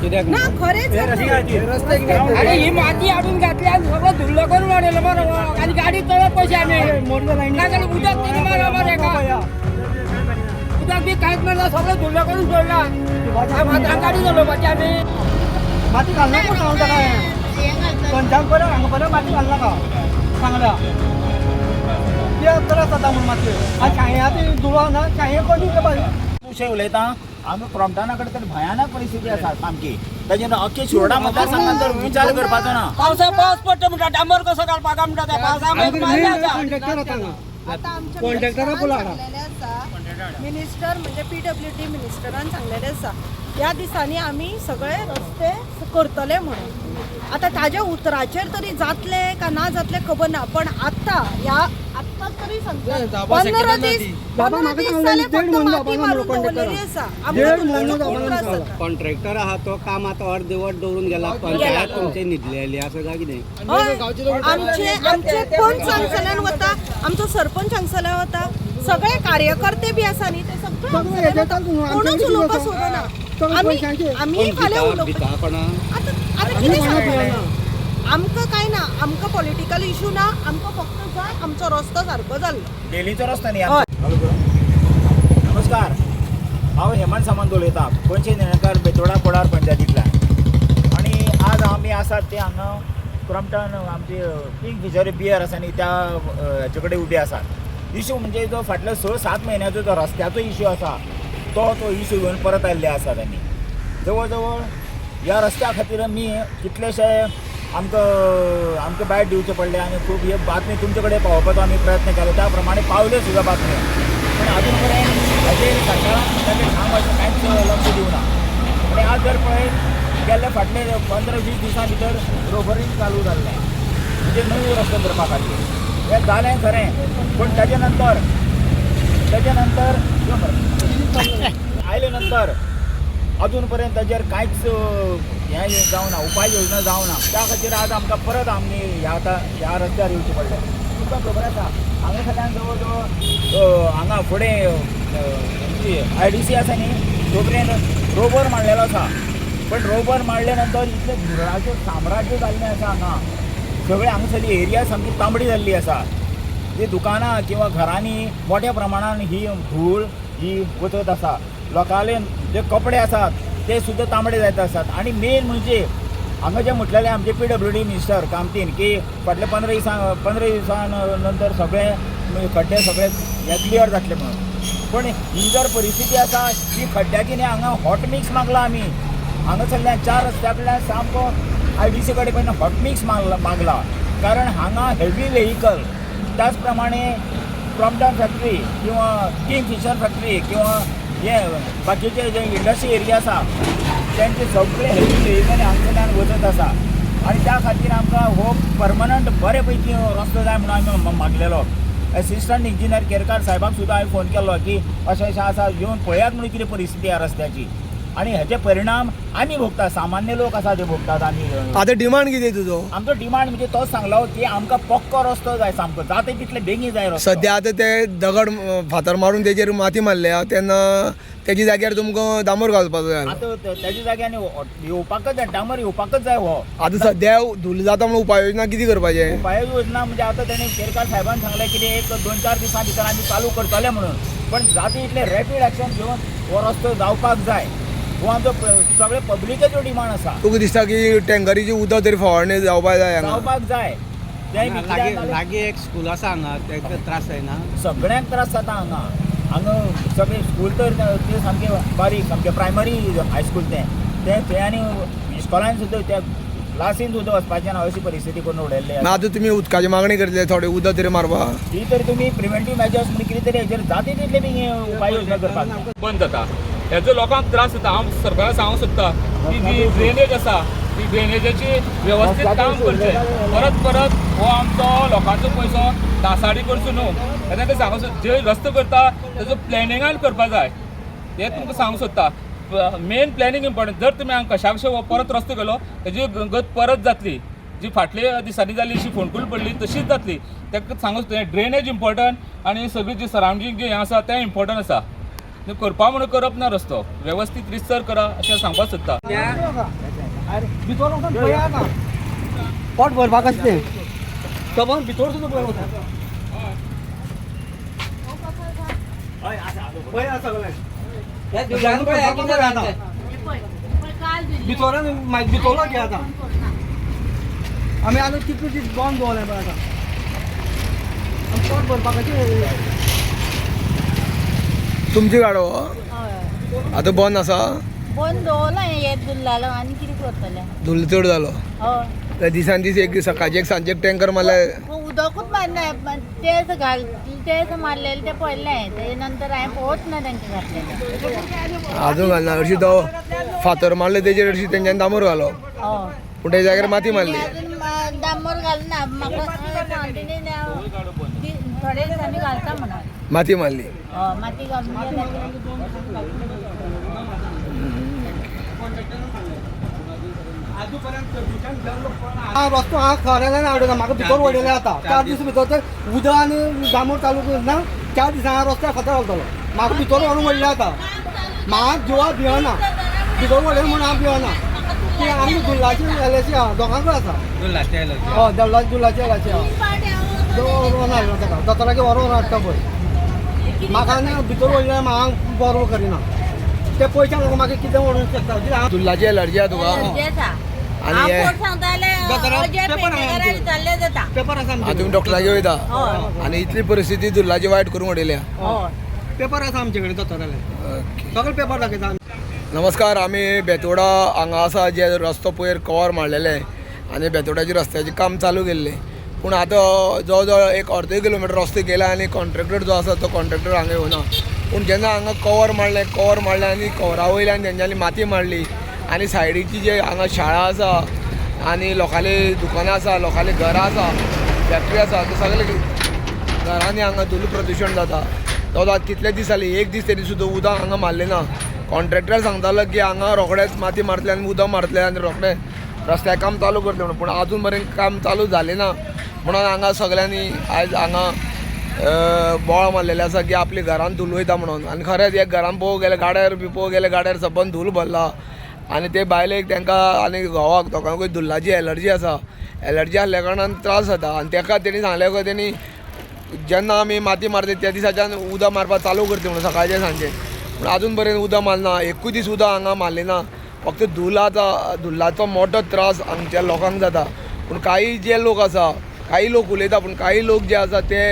कित्याक ना खरेंच. अरे, ही माती हाडून घातली आनी सगळो धुल्लो करून उडयलो मरे हो. आनी गाडी चलत कशी आमी? नाजाल्यार उदक कितें मारप मरे हेका? उदक बी कांयच मारना, सगळें धुल्लो करून सोडला. मात्रां गाडी चलोवपाची आमी? माती घालना कोण सांगता काय? खंयच्यान बरें, हांगा बरें माती घालनाका सांगल्या, ते त्रास जाता म्हणून मातये. आनी शाये ती दुवा ना, शाये कशी ते. विशय उलयता. आमी क्रॉम्पटना कडेन तर भयानक परिस्थिती आसा सामकी. ताजे अख्खे शिरोडा मतदारसंघात तर विचार करपाचो ना. पावसा पावस पडटा म्हणटा, डांबर कसो घालपाक म्हणटा त्या पावसा मागीर मारले आसा. कंडक्टर आतां हांगा. आता आमच्या कॉन्ट्रॅक्टरा मिनिस्टरान पुलार. सांगलेलें आसा, मिनिस्टर म्हणजे पीडब्ल्यूडी मिनिस्टरान सांगलेलें आसा, ह्या दिसांनी आमी सगळे रस्ते करतले म्हणून. आतां ताज्या उतराचेर तरी जातले का ना जातले खबर ना, पण आतां ह्या आत्ताच तरी सांगता, 15 दीस, बाबा, 15 म्हाका दीस सांगलें, जाले देड फक्त म्हयनो माती जावपा ना मारून म्हणून. दवरलेली आसा. देड आमकां म्हयनो धुल्लाचो जावपा खूब ना त्रास म्हणून. जाता. कॉन्ट्रॅक्टर आहा तो काम आतां अर्दवट दवरून गेला, पंचायत तुमचे न्हिदलेली आसा काय कितें? हय, आमचे आमचे पंच हांगसरल्यान वता, आमचो सरपंच हांगसरल्यान वता, सगळे कार्यकर्ते बी आसा न्ही, ते सगळे सगळे हांगसरल्यान हेजे वता. चालू न्हू, आमचे कोणूच कडेन उलोवपाक वता. सोदना. सगळे आमी पयशांचे. आमी फाल्यां उलोवपाक भिता कोणा. आतां आतां आमी कितें कोणाक सांगतले? भियेना. आमकां कांय ना, आमकां पॉलिटिकल इशू ना, आमकां फक्त जाय आमचो रस्तो सारको जाल्लो. डेलीचो रस्तो न्ही आमचो. नमस्कार, हांव हेमंत सामंत उलयतां, पणजे निणकार, बेतोडा कोडार पंचायतींतल्यान. आनी आज आमी आसात ते हांगा क्रॉम्पटन आमची किंग फिशरी बियर आसा न्ही, त्या हेचे कडेन उबे आसात. इशू म्हणजे जो फाटल्या 6-7 म्हयन्याचो जो रस्त्याचो इशू आसा, तो तो इशू घेवन परत आयिल्ले आसात. आनी जवळ जवळ ह्या रस्त्या खातीर आमी कितलेशे आमकां आमकां बायट दिवचे पडले आनी खूब हे बातमी तुमचे कडेन पावोवपाचो आमी प्रयत्न केलो, त्या प्रमाणे पावल्यो सुद्दां बातम्यो. पूण अजून पर्यंत हाजेर सरकारान म्हणटा तें ठाम अशें कांयच लक्ष दिवना. आनी आज जर पळयत गेल्ले फाटले 15-20 दिसां भितर रोबरींग चालू जाल्लें, म्हणजे नवी रस्तो करपा खातीर. हें जालें खरें, पूण ताजे नंतर आयले नंतर अजून पर्यंत ताजेर कांयच हें जावना, उपाय योजना जावना. त्या खातीर आज आमकां परत आमी ह्या आतां ह्या रस्त्यार येवचें पडलें. तुमकां खबर आसा, हांगा जवळ जवळ हांगा फुडें आमची आयडीसी आसा न्ही, तो पर्यंत रोबर मारलेलो आसा. पण रोबर मारले नंतर इतलें धुराचें साम्राज्य जाल्लें आसा हांगा. सगळे हांगासरली एरिया सामकी तांबडी जाल्ली आसा. जी दुकानां किंवा घरांनी मोठ्या प्रमाणान ही धूळ ही वचत आसा. लोकांले जे कपडे आसात ते सुद्दां तांबडे जायत आसात. आनी मेन म्हणजे हांगा जें म्हटलेलें आमचे पीडब्ल्यूडी मिनिस्टर कामतीन की फाटल्या 15 दिसां नंतर सगळे खड्डे सगळे हे क्लियर जातले म्हणून. पण ही जर परिस्थिती आसा ही खड्ड्याची न्ही, हांगा हॉट मिक्स मागला आमी. हांगासरल्यान चार रस्त्या कडल्यान सामको आयडीसी कडेन पर्यंत हॉट मिक्स मागला मागला, कारण हांगा हेवी वेहिकल, त्याच प्रमाणे क्रॉम्पटन फॅक्टरी किंवा किंग फिशर फॅक्टरी किंवा हे बाकीचे जे इंडस्ट्री एरिया आसा, तेंचे सगळे हेवी वेहिकल हांगसरल्यान वचत आसा. आनी त्या खातीर आमकां हो परमनंट बरे पैकी रस्तो जाय म्हणून आमी मागलेलो. एसिस्टंट इंजिनियर केरकार साहेबाक सुद्दां हांवें फोन केल्लो की अशें अशें आसा, येवन पळयात म्हणून कितें परिस्थिती आहा रस्त्याची. आनी हेचे परिणाम आमी भोगता, सामान्य लोक आसा ते भोगतात आमी. आतां डिमांड कितें तुजो? आमचो डिमांड म्हणजे तोच सांगलो की आमकां पक्को रस्तो जाय, सामको जाता तितले बेगीन जाय रस्तो. सद्या आतां ते दगड फातर मारून तेजेर माती मारल्या तेन्ना तेच्या जाग्यार तुमकां डांबर घालपाचो जाय. आतां तेज्या जाग्यार येवपाकच जाय, डांबर येवपाकच जाय हो. आतां सद्या धूल जाता म्हणून उपाय योजना कितें करपाचें? उपाय योजना म्हणजे आतां तेणे केरकार साहेबान सांगलें कितें एक 2-4 दिसां भितर आमी चालू करतले म्हणून. पण जाता इतले रॅपीड एक्शन घेवन हो रस्तो जावपाक जाय, हो आमचो सगळे पब्लिकेचो डिमांड आसा. तुका दिसता की टँकरीची उदक तरी फवारणी जावपाक जाय हांगा? जावपाक जाय तें बी. लागीं कित्याक जाल्यार लागीं एक स्कूल आसा हांगा, ताका त्रास जायना? सगळ्यांक त्रास जाता हांगा. हांगा सगळे स्कूल तर ते सामकें बारीक, सामकें प्रायमरी हायस्कूल तें तें थंय आनी इस्कॉलान सुद्दां त्या क्लासीन सुद्दां वचपाचें ना अशी परिस्थिती करून उडयल्ली ना. आसा. आतां तुमी उदकाची मागणी करतले, थोडें उदक तरी मारपाक. ही तरी तुमी प्रिवेंटीव मेजर्स म्हणून कितें तरी हेजेर जाता तितले बेगीन उपाय योजना करपाक जाय. बंद जाता, हेजो लोकांक त्रास जाता. हांव सरकाराक सांगूंक सोदता की जी ड्रेनेज आसा ती ड्रेनेजाची वेवस्थीत काम करचें. परत परत हो आमचो लोकांचो पयसो नासाडी करचो न्हू. तेन्ना ते सांगूंक सोदता, जे रस्तो करता तेजो प्लॅनिंगान करपा जाय, हें तुमकां सांगूंक सोदता. Main planning important. जर तुमी हांगा कशा कशे हो परत रस्तो केलो, तेजी गत परत जातली, जी फाटल्या दिसांनी जाली, अशी फोंडकूल पडली तशीच जातली. ताका सांगूंक सोदता, ड्रेनेज इम्पॉर्टंट आनी सगळी जी सरावंडींग जी हें आसा तें इम्पॉर्टंट आसा. न्हू करपा म्हणून करप ना रस्तो, वेवस्थीत रिसर करा अशें सांगपाक सोदता. भितर वचून पळय आतां पोट भरपाक आसा तें खबर भितर सुद्दां पळय वता पळय आसा सगळें. भितोरान मागीर भितरलो घे आतां आमी आतां कितले दीस बंद दवरलें पळय आतां आमी पोट भरपाक. तुमची गाडो आतां बंद आसा. बंद दवरला हे धुल्लालो आनी कितें करतले? धुल्ल चड जालो. हय. दिसान दीस एक सकाळचे एक सांजे एक टँकर मारल्यार. उदकूच मारना तेच घाल, तेच मारलेले ते पडले, तेजे नंतर हांवें पळोवच ना तांचे घातलेले. अजून घालना. हरशी तो फातर मारले तेजेर हरशी तेंच्यानी दामोर घालो. हय. पूण तेज्या जाग्यार माती मारली. अजून डांबर घालना म्हाका तेणी थोडे दिसांनी घालता म्हणून माती मारली. हय, माती घालून गेले. हा रस्तो हा खरेल्यान आवडना म्हाका. भितर वडयलें आतां 4 दीस भितर ते उदक आनी डांबर चालू ना, 4 दिसां हा रस्त्यार फातर घालतलो. म्हाका भितर व्हरून वडलें आतां. म्हाका जिवा भियना, भितर वडयलें म्हणून हांव भियना की आमी धुल्लाची एलर्जी आहा दोगांकूय आसा. हय, धुल्लाची एलर्जी आहा. व्हरून हाडलो ताका दोतोरागे व्हरून हाडटा पळय. म्हाका न्ही भितर वडल्यार म्हाका बरो करिना ते पयशांक लागून म्हाका कितें व्हरून शकता कित्याक हांव धुल्लाची एलर्जी आहा तुका? एलर्जी आसा. आनी हांव हे कोण सांगता जाल्यार दोतोरा अजय पेपर आहा पेडणेकराक आमचे. विचारलें जाता. पेपर आसा आतां आमचे. तुमी डॉक्टरागे वयता? हय. आनी इतली परिस्थिती धुल्लाची वायट करून उडयल्या. हय. पेपर आसा आमचे कडेन दोतोराले. ओके. सगळे पेपर दाखयता आमी. नमस्कार, आमी बेतोडा हांगा आसा जे रस्तो पयर कवर मारलेले आनी बेतोडाचे रस्त्याचें काम चालू केल्लें, पूण आतां जवळ जवळ एक अर्द किलोमिटर रस्तो गेला आनी कॉन्ट्रॅक्टर जो आसा तो कॉन्ट्रॅक्टर हांगा येवना. पूण जेन्ना हांगा कवर मारलें, कवर मारलें आनी कवरा वयल्यान तेंच्यांनी माती मारली आनी सायडीची जे हांगा शाळा आसा आनी लोकांली दुकानां आसा, लोकांली घरां आसा, फॅक्टरी आसा, ते सगळे घरांनी हांगा धूल प्रदुशण जाता. तो आतां कितले दीस जाले, एक दीस तेणी सुद्दां उदक हांगा मारलें ना. कॉन्ट्रॅक्टर सांगतालो की हांगा रोखडेच माती मारतले आनी उदक मारतले आनी रोखडे रस्त्यार काम चालू करतले म्हणून, पूण आजून मेरेन काम चालू जालें ना. म्हणून हांगा सगळ्यांनी आयज हांगा बोवाळ मारलेले आसा की आपल्या घरान धूल वयता म्हणून. आनी खरेंच एक घरान पळोवंक गेल्यार गाड्यार बी पळोवंक गेल्यार गाड्यार सबंद धूल भरला आनी ते बायलेक तांकां आनी घोवाक दोगांकूय धुल्लाची एलर्जी आसा. एलर्जी आसल्या कारणान त्रास जाता आनी ताका तेणी सांगलें काय तेणी जेन्ना आमी माती मारता त्या दिसाच्यान उदक मारपाक चालू करता म्हणून सकाळचें सांजचें, पूण आजून पर्यंत उदक मारना. एकूय दीस उदक हांगा मारलें ना. फक्त धुल्लाचो मोठो त्रास हांगच्या लोकांक जाता. पूण काही जे लोक आसा, काही लोक उलयता, पूण काही लोक जे आसा ते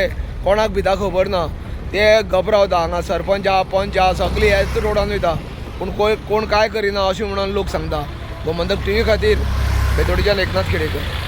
कोणाक भिता खबर ना, ते गप रावता. हांगा सरपंच आहा, पंच आहा, सगळी ह्याच रोडान वयता, पूण कोण कांय करिना अशें म्हणून लोक सांगता. गोमंतक टीव्ही खातीर बेतोडच्यान एकनाथ खेडेकर.